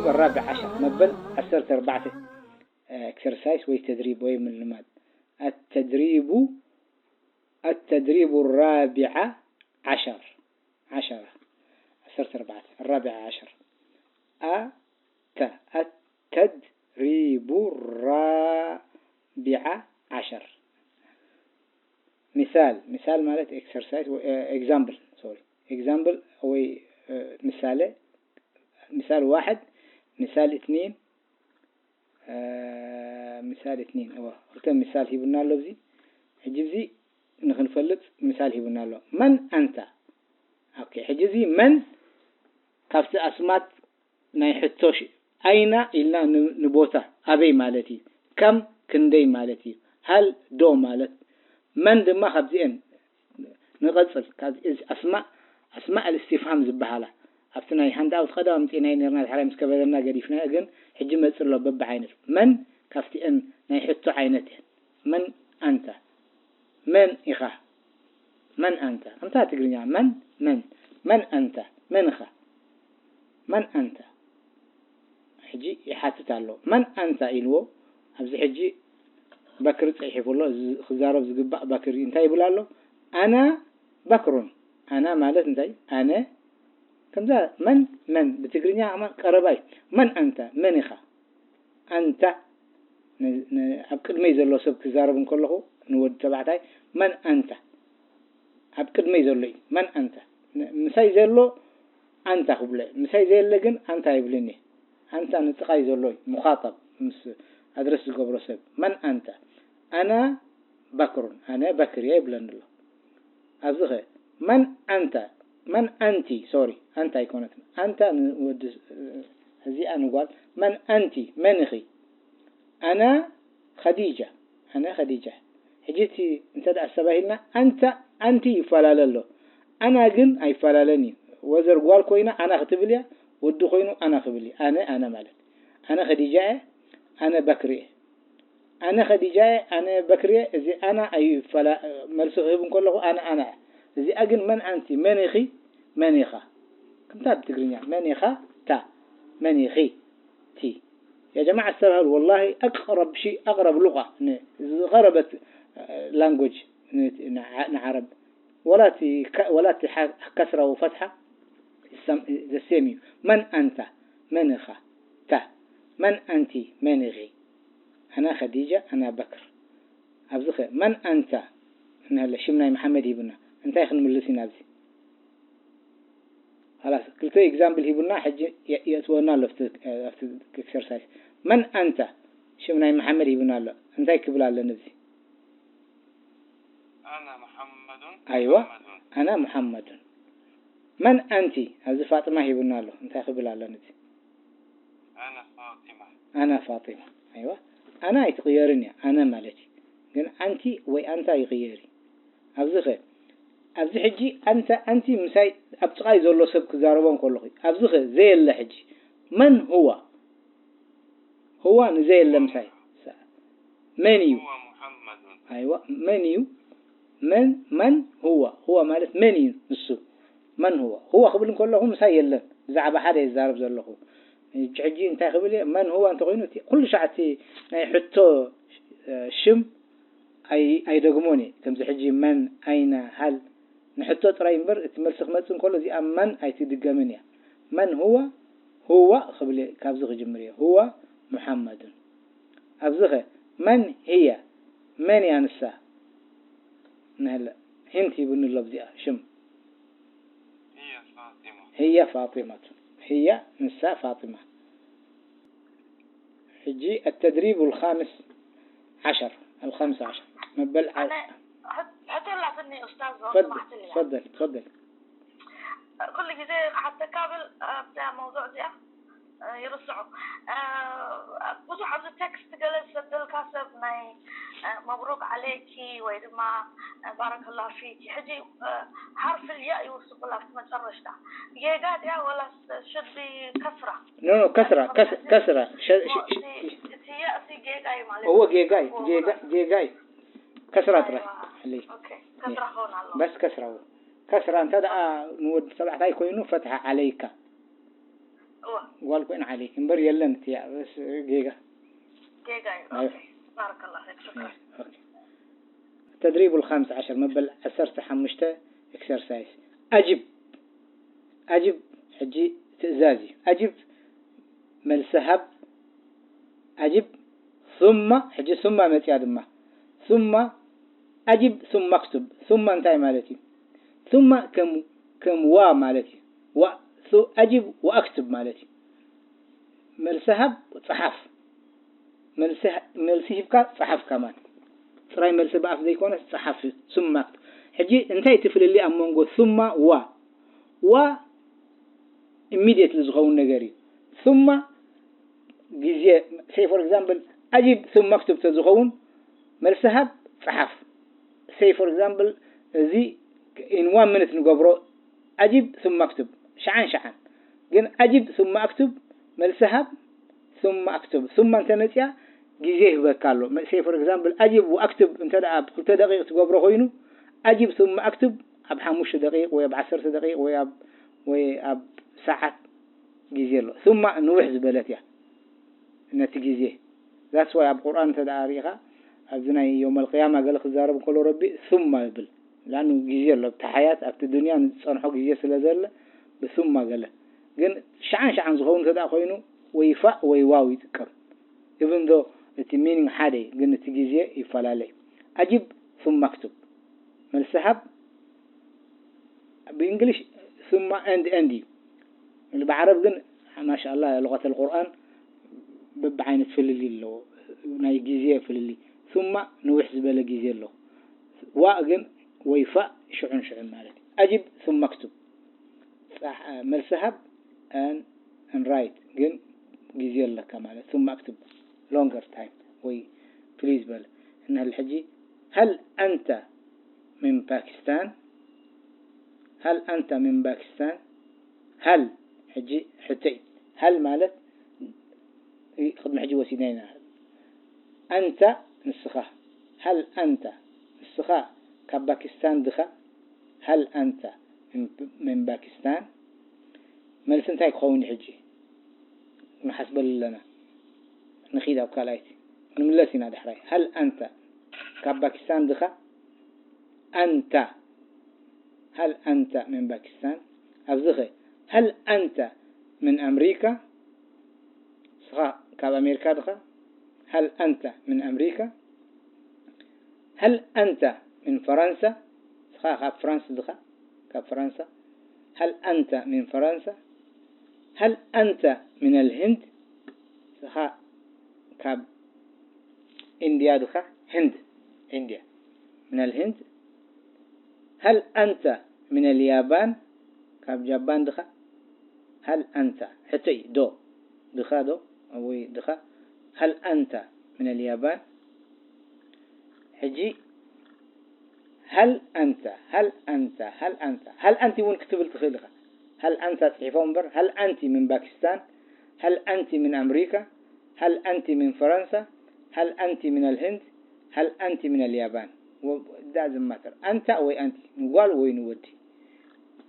الرابع عشر መበል ዓሰርተ ኣርባዕተ ኤክሰርሳይስ ወይ ተድሪብ ወይ ምልማድ። التدريب التدريب الرابع عشر عشرة ዓሰርተ ኣርባዕተ الرابع عشر ኣተ التدريب الرابع عشر ምሳል ምሳል ማለት ኤክሰርሳይስ ኤግዛምፕል ሶሪ ኤግዛምፕል ወይ ምሳሌ ምሳል ዋሕድ ምሳል እትኒን ምሳል እትኒን እወ ክልተ ምሳል ሂቡና ኣሎ። እዚ ሕጂ እዚ ንክንፈልጥ ምሳል ሂቡና ኣሎ። መን ኣንታ ኦኬ ሕጂ እዚ መን ካብቲ ኣስማት ናይ ሕቶ ኣይና ኢልና ንቦታ ኣበይ ማለት እዩ። ከም ክንደይ ማለት እዩ። ሃል ዶ ማለት መን ድማ ካብዚአን ንቐጽል ኣስማእ ኣስማእ ልእስቲፍሃም ዝበሃላ ኣብቲ ናይ ሃንድ ኣውት ቀደም ኣምፂእናይ ነርና ድሕራይ ምስ ከበደና ገዲፍና ግን ሕጂ መፅእ ኣሎ በቢ ዓይነት መን ካብቲአን ናይ ሕቶ ዓይነት እየን። መን ኣንተ መን ኢኻ መን ኣንተ ከምታ ትግርኛ መን መን መን ኣንተ መን ኢኻ መን ኣንተ ሕጂ ይሓትት ኣሎ። መን ኣንተ ኢልዎ ኣብዚ ሕጂ በክሪ ፅሒፉ ኣሎ። ክዛረብ ዝግባእ በክሪ እንታይ ይብል ኣሎ? ኣና በክሩን ኣና ማለት እንታይ ኣነ ከምዛ መን መን ብትግርኛ ከማን ቀረባ እዩ። መን ኣንተ መን ኢኻ ኣንተ ኣብ ቅድመይ ዘሎ ሰብ ክዛረብ እንከለኹ ንወዲ ተባዕታይ መን ኣንተ ኣብ ቅድመይ ዘሎ እዩ መን ኣንተ ምሳይ ዘሎ ኣንታ ክብሎ ምሳይ ዘየለ ግን ኣንታ ይብልን እየ ኣንታ ንጥቓይ ዘሎ እዩ ሙኻጠብ ምስ ኣድረስ ዝገብሮ ሰብ መን ኣንተ ኣና በክሩን ኣነ በክር እየ ይብለኒ ኣሎ ኣብዚ ኸ መን ኣንተ መን ኣንቲ ሶሪ ኣንታ ኣይኮነትን ኣንታ ንወዲ እዚኣ ንጓል መን ኣንቲ መን ኢኺ ኣና ኸዲጃ ኣነ ኸዲጃ ሕጂ እቲ እንተ ደኣ ኣስተባሂልና ኣንታ ኣንቲ ይፈላለ ኣሎ ኣና ግን ኣይፈላለን እዩ ወዘር ጓል ኮይና ኣና ክትብል እያ ወዲ ኮይኑ ኣና ክብል እዩ ኣነ ኣነ ማለት ኣነ ኸዲጃ እየ ኣነ በክሪ እየ ኣነ ኸዲጃ እየ ኣነ በክሪ እየ እዚ ኣና ኣይፈላ መልሲ ክህብ እንከለኹ ኣነ ኣነ እየ እዚኣ ግን መን ኣንቲ መን ኢኺ መን ኢኻ ከምታ ብትግርኛ መን ኢኻ ታ መን ኢኺ ቲ يا جماعة استرهل والله أقرب شيء أقرب لغة ዝቐረበት ላንጎጅ ንዓረብ ወላ እቲ ወላ እቲ ከስራ ወፈትሓ ዘሴም እዩ መን ኣንታ መን ኢኻ ታ መን ኣንቲ መን ኢኺ ኣና ኸዲጃ ኣና በክር ኣብዚ ኸ መን ኣንታ እንሀለ ሽም ናይ መሓመድ ሂቡና እንታይ ክንምልስ ኢና ኣብዚ ላስ ክልተ ኤግዛምፕል ሂቡና ሕጂ የእትወና ኣሎ ኣብቲ ኤክሰርሳይስ መን ኣንተ ሽም ናይ መሓመድ ሂቡና ኣሎ እንታይ ክብል ኣለኒ እዚ ኣይዋ ኣና ሙሓመዱን መን ኣንቲ ኣብዚ ፋጥማ ሂቡና ኣሎ እንታይ ክብል ኣለኒ እዚ ኣና ፋጢማ ኣይዋ ኣና ኣይትቕየርን እያ ኣነ ማለት እዩ ግን ኣንቲ ወይ ኣንታ ይቕየር እዩ ኣብዚ ኸ ኣብዚ ሕጂ ኣንተ ኣንቲ ምሳይ ኣብ ጥቓይ ዘሎ ሰብ ክዛረቦ እንከለኹ ኣብዚ ኸ ዘየለ ሕጂ መን ህዋ ህዋ ንዘየለ ምሳይ መን እዩ ኣይዋ መን እዩ መን መን ህዋ ህዋ ማለት መን እዩ ንሱ መን ህዋ ህዋ ክብል እንከለኹ ምሳይ የለን ብዛዕባ ሓደ ይዛረብ ዘለኹ ሕጂ እንታይ ክብል እየ መን ህዋ እንተኮይኑ ኩሉ ሻዕ እቲ ናይ ሕቶ ሽም ኣይደግሞን እየ ከምዚ ሕጂ መን ኣይነ ሃል ንሕቶ ጥራይ እምበር እቲ መልሲ ክመጽእ እንከሎ እዚኣ መን ኣይትድገምን እያ መን ህዋ ህዋ ክብል እየ ካብዚ ክጅምር እየ ህዋ ሙሓመዱን ኣብዚ ኸ መን ህየ መን እያ ንሳ ንህለ ሂንት ሂቡኒ ኣሎ ኣብዚኣ ሽም ህየ ፋጢመቱ ህየ ንሳ ፋጢማ ሕጂ التدريب الخامس عشر الخامس عشر መበል ሕቶ ላትኒ ኡስታዝ ሰማሕትኒ تفضل تفضل ኩሉ ግዜ ክሓተካ ብል ኣብዛ መውضوع እዚኣ ይርስዖ ብዙሕ ኣብዚ ቴክስት ገለ ዝሰደልካ ሰብ ናይ መብሩክ ዓለይኪ ወይ ድማ ባረከላሁ ፊኪ ሕጂ ሓርፊ ልያ ይውስኹላ ኣብቲ መጨረሽታ ጌጋ ድያ ወላስ should be ከስራ no no ከስራ ከስራ እቲ ያእሲ ጌጋ እዩ ማለት እዎ ጌጋ እዩ ጌጋ ጌጋ እዩ ከስራ ጥራይ ከስራ ኸውን ኣሎ በስ ከስራ ከስራ እንተ ደኣ ንወዲ ተባዕታይ ኮይኑ ፈትሓ ዓለይካ ጓል ኮይና ዓሌት እምበር የለን እቲ ያ ጌጋ። ጌጋ እዩ። ተድሪቡ ልኻምስ ዓሸር መበል ዓሰርተ ሓሙሽተ ኤክሰርሳይስ። ኣጅብ ኣጅብ ሕጂ ትእዛዝ እዩ። ኣጅብ መልሲ ሃብ። ኣጅብ ثم ሕጂ ثم መፅያ ድማ ثم ኣጅብ ثم ኣክቱብ። ثم እንታይ ማለት እዩ? ثم ከም ከም ዋ ማለት እዩ። ዋ ث- ኣጅብ ወኣክቱብ ማለት እዩ። መልሲ ሃብ፣ ፀሓፍ። መልሲ መልሲ ሂብካ ፀሓፍ ከማን። ጥራይ መልሲ ብኣፍ ዘይኮነስ ፀሓፍ ثم ኣክቱብ። ሕጂ እንታይ እቲ ፍልልይ ኣብ መንጎ ثم ዋ? ዋ ኢሚድየትሊ ዝኸውን ነገር እዩ። ثم ግዜ say for example ኣጅብ ثم ኣክቱብ ተዝኸውን መልሲ ሃብ ፀሓፍ። Say for example እዚ in one minute ንገብሮ ኣጅብ ثم ኣክቱብ ሸዓን ሸዓን ግን ኣጅብ ثم ኣክቱብ መልሲ ሃብ ثم ኣክቱብ ثم እንተመፅያ ግዜ ይህበካ ኣሎ። Say for example ኣጅብ ወኣክቱብ እንተ ደኣ ኣብ ክልተ ደቂቕ ትገብሮ ኮይኑ ኣጅብ ثم ኣክቱብ ኣብ ሓሙሽተ ደቂቕ ወይ ኣብ ዓሰርተ ደቂቕ ወይ ኣብ ወይ ኣብ ሰዓት ግዜ ኣሎ። ثم ንውሕ ዝበለት እያ ነቲ ግዜ። That's why ኣብ ቁርኣን እንተ ደኣ ርኢኻ ኣብዚ ናይ የውመል ቅያማ ገለ ክዛረብ እንከሎ ረቢ ثم ይብል። ላኑ ግዜ ኣሎ ኣብቲ ሓያት ኣብቲ ዱንያ ንዝፀንሖ ግዜ ስለ ዘለ ብ ثم ገለ ግን ሸዓን ሸዓን ዝኸውን እንተ ደኣ ኮይኑ ወይ ፋእ ወይ ዋው ይጥቀም። Even though እቲ ሚኒንግ ሓደ እዩ ግን እቲ ግዜ ይፈላለ እዩ። ኣጅብ ثم ኣክቱብ መልሲ ሃብ። ብእንግሊሽ ثم and and እዩ። ብዓረብ ግን ማሻኣላ ሉቀተል ቁርኣን በብዓይነት ፍልልይ ኣለዎ። ናይ ግዜ ፍልልይ ثم ንውሕ ዝበለ ግዜ ኣለዎ። ዋእ ግን ወይ ፋእ ሽዑን ሽዑን ማለት እዩ። ኣጅብ ثم ኣክቱብ መልሲ ሃብ and write ግን ግዜ ኣለካ ማለት ثم ኣክቱብ longer time ወይ ፕሊዝ በል። እንሀል ሕጂ هل أنت من باكستان؟ هل أنت من باكستان؟ هل ሕጂ ሕቶ እዩ። هل ማለት ቅድሚ ሕጂ ወሲድና ኢና። ኣንታ ንስኻ هل أنت ንስኻ ካብ ፓኪስታን ድኻ? هل أنت من من باكستان؟ መልሲ እንታይ ክኸውን እዩ ሕጂ? ንሓስበሉ ኣለና። ንኺድ ኣብ ካልኣይቲ ክንምለስ ኢና ዳሕራይ። هل أنت ካብ ፓኪስታን ድኻ? ኣንታ هل أنت من باكستان؟ ኣብዚ ኸ هل أنت من أمريكا؟ ንስኻ ካብ ኣሜሪካ ድኻ? هل أنت من أمريكا؟ هل أنت من فرنسا؟ ንስኻ ካብ ፍራንስ ድኻ? ካብ ፈረንሳ። هل أنت من فرنسا؟ هل أنت من الهند؟ ንስኻ ካብ ኢንድያ ድኻ? ህንድ ኢንድያ። من الهند؟ هل أنت من اليابان؟ ካብ ጃባን ድኻ? هل أنت ሕቶ እዩ ዶ ድኻ ዶ ወይ ድኻ? هل أنت من اليابان؟ ሕጂ هل أنت هل أنت هل أنت هل أنت እውን ክትብል ትኽእል ኢኻ። هل أنت ፅሒፎም እምበር هل أنت من باكستان؟ هل أنت من أمريكا؟ هل أنت من فرنسا؟ هل أنت من الهند؟ هل أنت من اليابان؟ It doesn't matter. ኣንታ ወይ ኣንቲ ንጓል ወይ ንወዲ።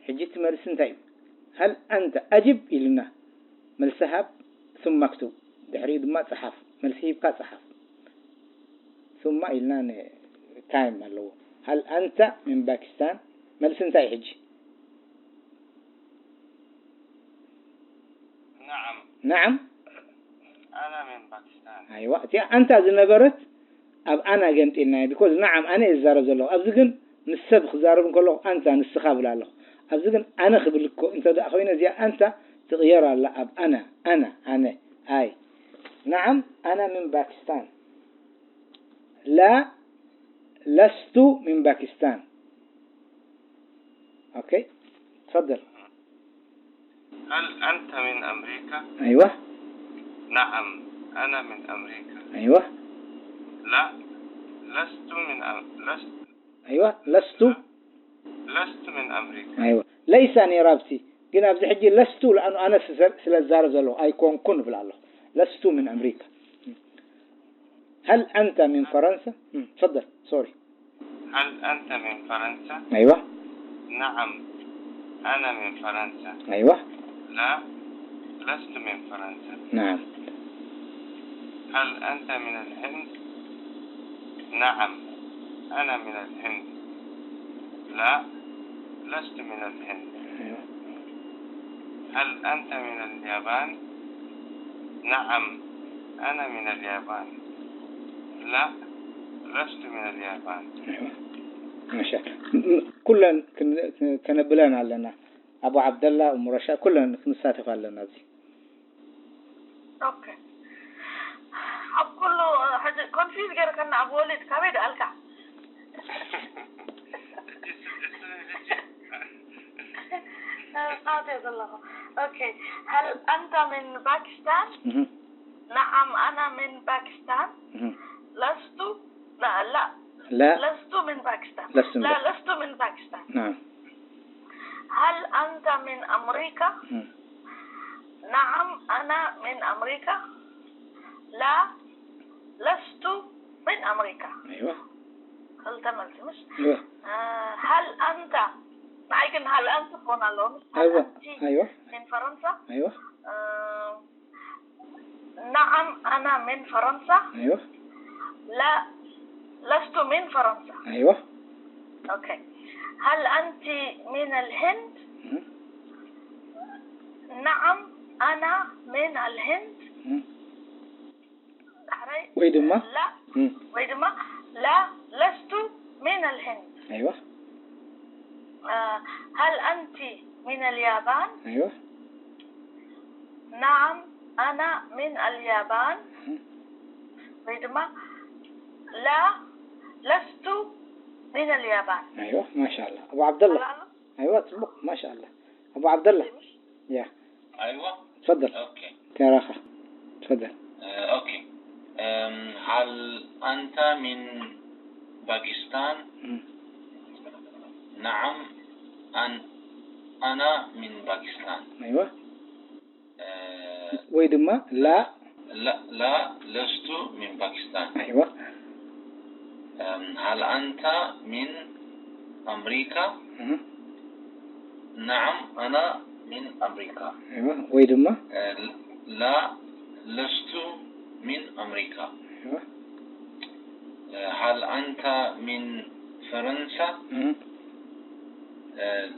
ሕጂ እቲ መልሲ እንታይ እዩ? هل أنت ኣጅብ ኢሉና። መልሲ ሃብ ثم ኣክቱብ ድሕሪኡ ድማ ጸሓፍ። መልሲ ሂብካ ጸሓፍ። ثم ኢልና ን ታይም ኣለዎ። هل أنت من باكستان? መልሲ እንታይ እዩ ሕጂ? نعم نعم أنا من باكستان ኣይዋ እቲኣ ኣንታ ዝነበረት ኣብ ኣና ገምጢልናዮ because نعم ኣነ እየ ዝዛረብ ዘለኹ ኣብዚ ግን ምስ ሰብ ክዛረብ እንከለኹ ኣንታ ንስኻ እብል ኣለኹ ኣብዚ ግን ኣነ ክብል እኮ እንተ ደኣ ኮይነ እዚኣ ኣንታ ትቕየር ኣላ ኣብ ኣና ኣና ኣነ ኣይ نعم أنا من باكستان لا لست من باكستان أوكي تفضل هل أنت من أمريكا؟ أيوة نعم أنا من أمريكا أيوة لا لست من أم... لست أيوة لست لست من أمريكا أيوة ليس ነይራ ኣብቲ ግን ኣብዚ ሕጂ ለስቱ ለኣኑ ኣነ ስለ ዝዛረብ ዘለኹ ኣይኮንኩን እብል ኣለኹ ለስቱ من أمريكا هل أنت من فرنسا تفضل سوري هل أنت من فرنسا؟ أيوة نعم أنا من فرنسا أيوة لا لست من فرنسا. نعم. هل أنت من الهند؟ نعم، أنا من الهند. لا، لست من الهند. أيوة. هل أنت من اليابان؟ نعم، أنا من اليابان. لا، لست من اليابان. أيوة. ማሻ ኩለን ክን- ከነብለን ኣለና። ኣቡ ዓብደላ፣ እሙ ረሻ፣ ኩለን ክንሳተፍ ኣለና ኣብዚ። ኦኬ። ኣብ ኩሉ ሕጂ ኮንፊዝ ገይርከና። ኣብ ወሊድ ካበይ ደኣልካ? ጻውት እየ ዘለኹ። ኦኬ። هل أنت من باكستان؟ እህ፣ نعم، أنا من باكستان. እህ። لست، لا، لا. لا. لست من باكستان. لست من لا، باكستان. لست من باكستان. نعم. هل أنت من أمريكا؟ እህ። نعم، أنا من أمريكا. لا، لست من أمريكا. أيوة. ክልተ መልሲ፣ ምሽ? أيوة. آه، هل أنت، ንዓይ ግን هل أنت ክኾን ኣለዎ፣ ምሽ? هل أيوة. أنت أيوة. من فرنسا؟ أيوة. آه، نعم، أنا من فرنسا. أيوة. لا، لست من فرنسا. أيوة. أوكي. هل أنت من الهند؟ እህ፣ نعم، أنا من الهند. እህ። ሕራይ? ወይ ድማ لا. እህ፣ ወይ ድማ لا، لست من الهند. أيوة. آه، هل أنت من اليابان؟ أيوة. نعم، أنا من اليابان. እህ፣ ወይ ድማ لا، لست من اليابان. أيوة. ما شاء الله. أبو عبد الله. لا، لا. أيوة، ጽቡቕ. ما شاء الله. أبو عبد الله. يا. أيوة. تفضل. أوكي. تراخى. تفضل. آه، أوكي. أم، هل أنت من باكستان؟ مم. نعم، أن أنا من باكستان. أيوة. آه، ወይ ድማ لا. لا، لا، لست من باكستان. أيوة. أم، هل أنت من أمريكا؟ مم. نعم، أنا من أمريكا. أيوة. ወይ ድማ آه، لا، لست من أمريكا. أيوة. آه، هل أنت من فرنسا؟ مم. آه،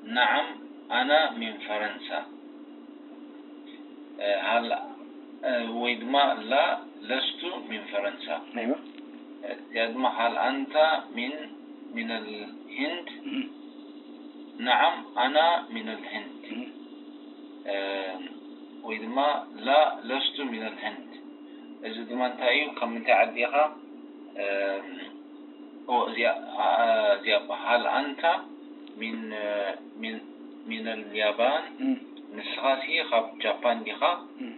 نعم، أنا من فرنسا. آه، هل آه، ወይ ድማ لا، لست من فرنسا. أيوة. آه، እዚኣ ድማ هل أنت من من الهند؟ مم. نعم، أنا من الهند. مم. آه، ወይ ድማ لا، لست من الهند። እዚ ድማ እንታይ እዩ? ካብ ምንታይ ዓዲ ኢኻ? آه، ኦ፣ እዚኣ፣ ኣ፣ እዚኣ እባ፣ هل أنت من من من اليابان؟ مم. ንስኻ ሲ ካብ ጃፓን ዲኻ? مم.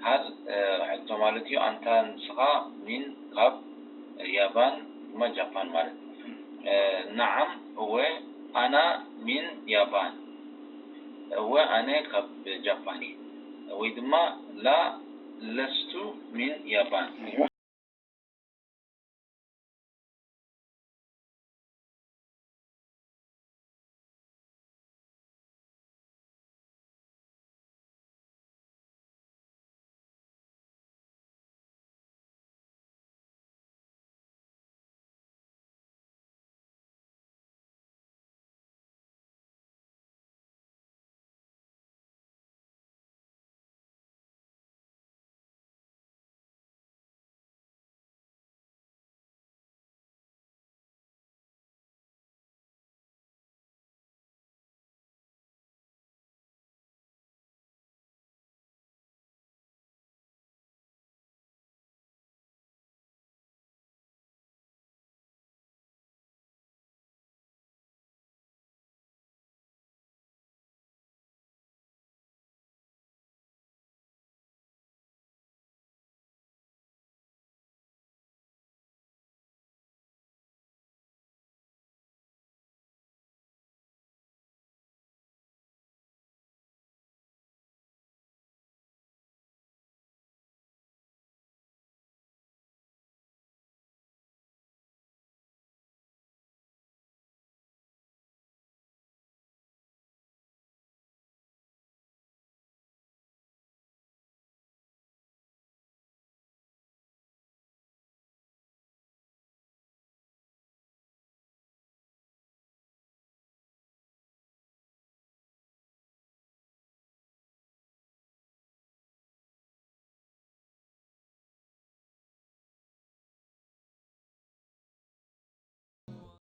هل፣ ሕቶ ማለት እዩ፣ أنت ንስኻ من ካብ ያባን ድማ ጃፓን ማለት እዩ። نعم፣ እወ፣ أنا من يابان፣ እወ፣ ኣነ ካብ ጃፓን እየ። ወይ ድማ لا، لست من يابان، أيوة.